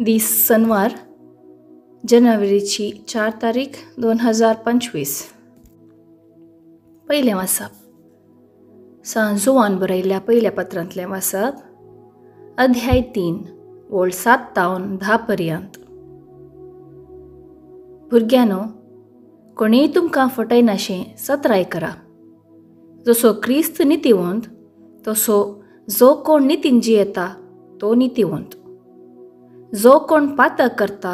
दीस सनवार जानेवारीची 4 तारीख 2025. पयलें वाचप सांत जुवान बरयल्ल्या पयल्या पत्रांतलें वाचप, अध्याय 3 ओळ 7 तावन 10 पर्यंत. भुरग्यांनो, कोणीय तुमकां फटयनाशें सतराय करा. जसो क्रिस्त नितीवंत तसो जो कोण नितीन जियेता तो नितीवंत. जो कोण पातक करता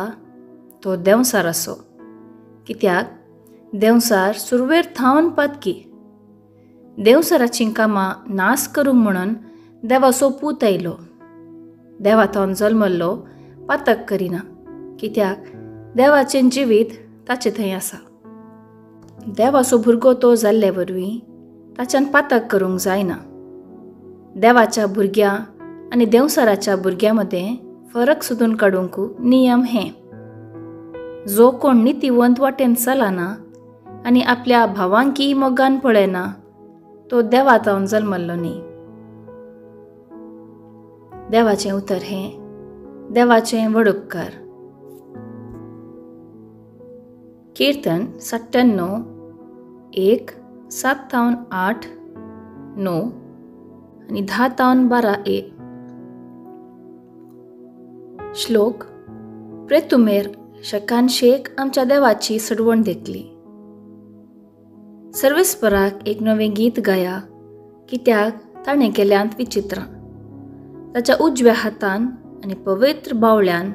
तो देंवसार आसो, कित्याक देंवसार सुरवेर थावन पातकी. देंवसाराचीं कामां नास करूंक म्हणून देवाचो पूत आयलो. देवा थावन जल्मल्लो पातक करिना, कित्याक देवाचें जिवीत ताचे थंय आसा. देवाचो भुरगो तो जाल्ले वरवीं ताच्यान पातक करूंक जायना. देवाच्या भुरग्यां आनी देंवसाराच्या भुरग्यां मदें फरक सोदून काडूंक नियम हें: जो कोण नितीवंत वाटेन चलना आनी आपल्या भावांकी मोगान पळयना तो देवा थावन जल्मल्लो न्ही. देवाचें उतर हें देवाचें व्हड उपकार. कीर्तन 96 1 7 तावन 8 9 आनी 10 तावन 12 ए. श्लोक: प्रेतुमेर शकानशेक आमच्या देवाची सडवण देखली. सर्वेस्पराक एक नवें गीत गाया, कित्याक ताणें केल्यांत विचित्रां. ताच्या उजव्या हातान आनी पवित्र बावळ्यान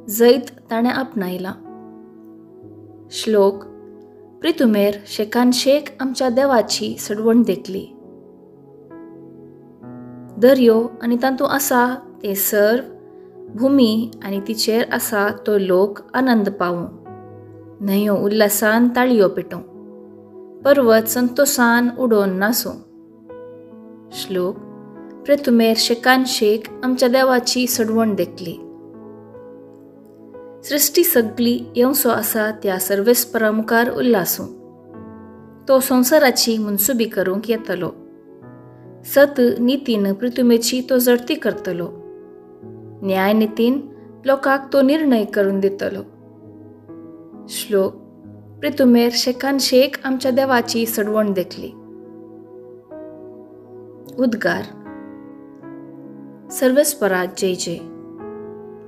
जैत ताणें आपणायलां. श्लोक: प्रितुमेर शेकानशेक आमच्या देवाची सडवण देखली. दर्यो आनी तातूंत आसा तें सर्व, भूमी आनी तिचेर आसा तो लोक आनंद पावूं. न्हंयो उल्हासान ताळयो पेटूं, पर्वत संतोसान उडोवन नासूं. श्लोक: प्रेतुमेर शेकानशेक आमच्या देवाची सडवण देखली. सृश्टी सगली येवसो आसा त्या सर्वेस्परा मुखार उल्हासूं. तो संवसाराची मनसुबी करूंक येतलो. सत नितीन प्रितुमेची तो जडती करतलो. न्याय नितीन लोकांक तो निर्णय करून दितलो. श्लोक: प्रितुमेर शेकानशेक आमच्या देवाची सडवण देखली. उद्गार: सर्वेस्पराक जय जय.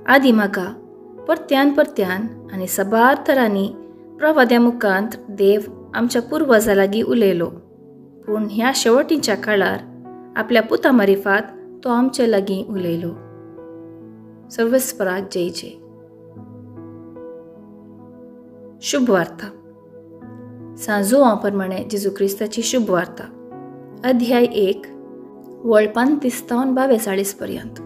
आदी म्हाका परत्यान परत्यान आनी साबार तरांनी प्रवाद्या मुखांत देव आमच्या पुर्वजा लागीं उलयलो, पूण ह्या शेवटीच्या काळार आपल्या पुता मारिफात तो आमचे लागीं उलयलो. सर्वेस्पराक जय जय. शुभवार्ता. सांत जुवां प्रमाणे जेजू क्रिस्ताची शुभवार्ता, अध्याय 1 वळ 35 तावन 42 पर्यंत.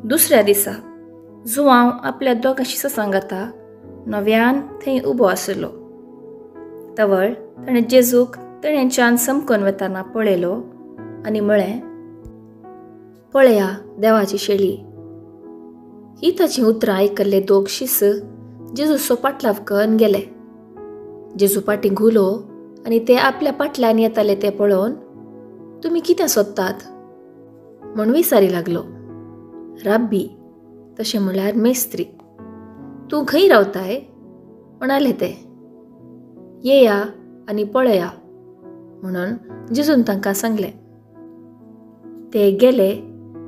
दुसऱ्या दिसा जुवांव आपल्या दोगां सांगाता नव्यान थंय उबो आसलो. तवळ ताणें जेजूक तणेच्यान समकून वतना पळयलो आनी म्हळें, पळया देवाची शेळी. ही ताचीं उतरां आयकल्ले दोग शिस जेजूचो पाटलाव करून गेले. जेजू फाटीं घुलो आनी ते आपल्या पाटल्यान येताले ते पळोवन, तुमी कितें सोदतात म्हूण विचारी लागलो. राब्बी, तशें म्हळ्यार मेस्त्री, तूं खंय रावताय म्हणाले ते. येया आनी पळया म्हणून जेजून तांकां सांगलें. ते गेले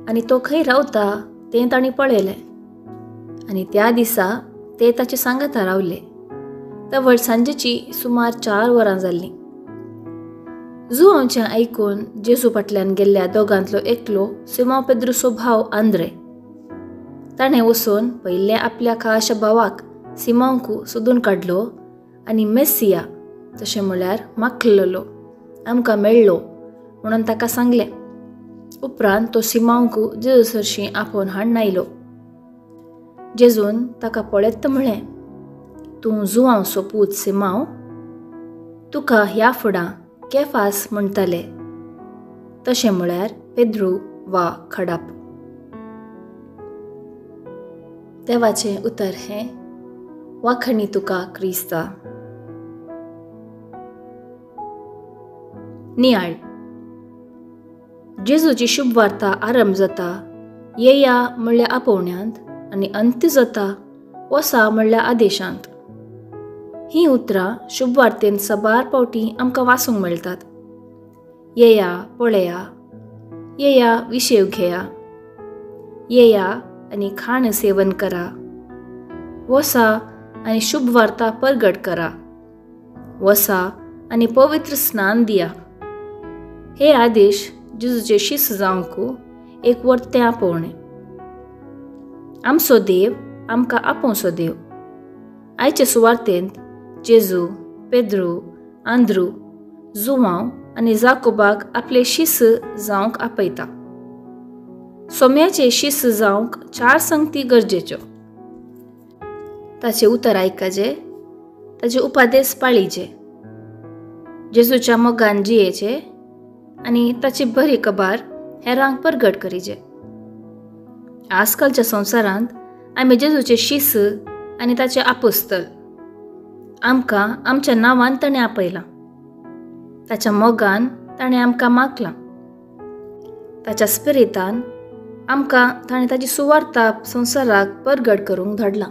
आनी तो खंय रावता तें तांणी पळयलें आनी त्या दिसा ते ताचे सांगाता रावले. तवळ सांजेची सुमार 4 वरां जाल्लीं. जुवांचें आयकून जेजू फाटल्यान गेल्ल्या दोगांतलो एकलो सिमांव पेद्रुचो भाव आंद्रे. ताणें वचून पयलें आपल्या खाशा भावाक सिमांवकू सोदून काडलो आनी मेसिया, तशें म्हळ्यार माखलेलो, आमकां मेळ्ळो म्हणून ताका सांगलें. उपरांत तो सिमांवकू जेजू सरशीं आपोवन हाडून आयलो. जेजून ताका पळयत म्हळें, तूं जुवांवचो पूत सिमांव, तुका ह्या फुडां केफास म्हणटाले, तशें म्हळ्यार पेद्रू वा खडाप. देवाचें उतर हें वाखणी तुका क्रिस्ता. नियाळ. जेजूची शुभवार्ता आरंभ जाता येया म्हणल्या आपोवण्यांत आनी अंत्य जाता वसा म्हणल्या आदेशांत. हीं उतरां शुभवार्तेन सबार पावटी आमकां वाचूंक मेळटात. येया पळया, येया विशेव घेया, येया आनी खाण सेवन करा, वसा आनी शुभवार्ता परगट करा, वसा आनी पवित्र स्नान दिया. हे आदेश जेजूचे शिस्त जावंक एक वर्तें आपोवणें. आमचो देव आमकां आपोवचो देव. आयचे सुवार्तेंत जेजू, पेद्रू, आंद्रू, जुवांव आनी जाकोबाक आपले शिस्त जावंक आपयता. सोम्याचे शिस्त जावंक 4 संगती गरजेच्यो. ताचे उतर आयकाजे, ताचे उपादेस पाळीचे, जेजूच्या मोगान जियेचे आनी ताची बरी कबार हेरांक परगट करीचे. आजकालच्या संवसारांत आमी जेजूचे शिस्त आनी ताचे आपोस्तल. आमकां आमच्या नांवान ताणें आपयलां, ताच्या मोगान ताणें आमकां मागलां, ताच्या स्पिरितान आमकां ताणें ताची सुवार्ता संवसाराक परगट करूंक धाडलां.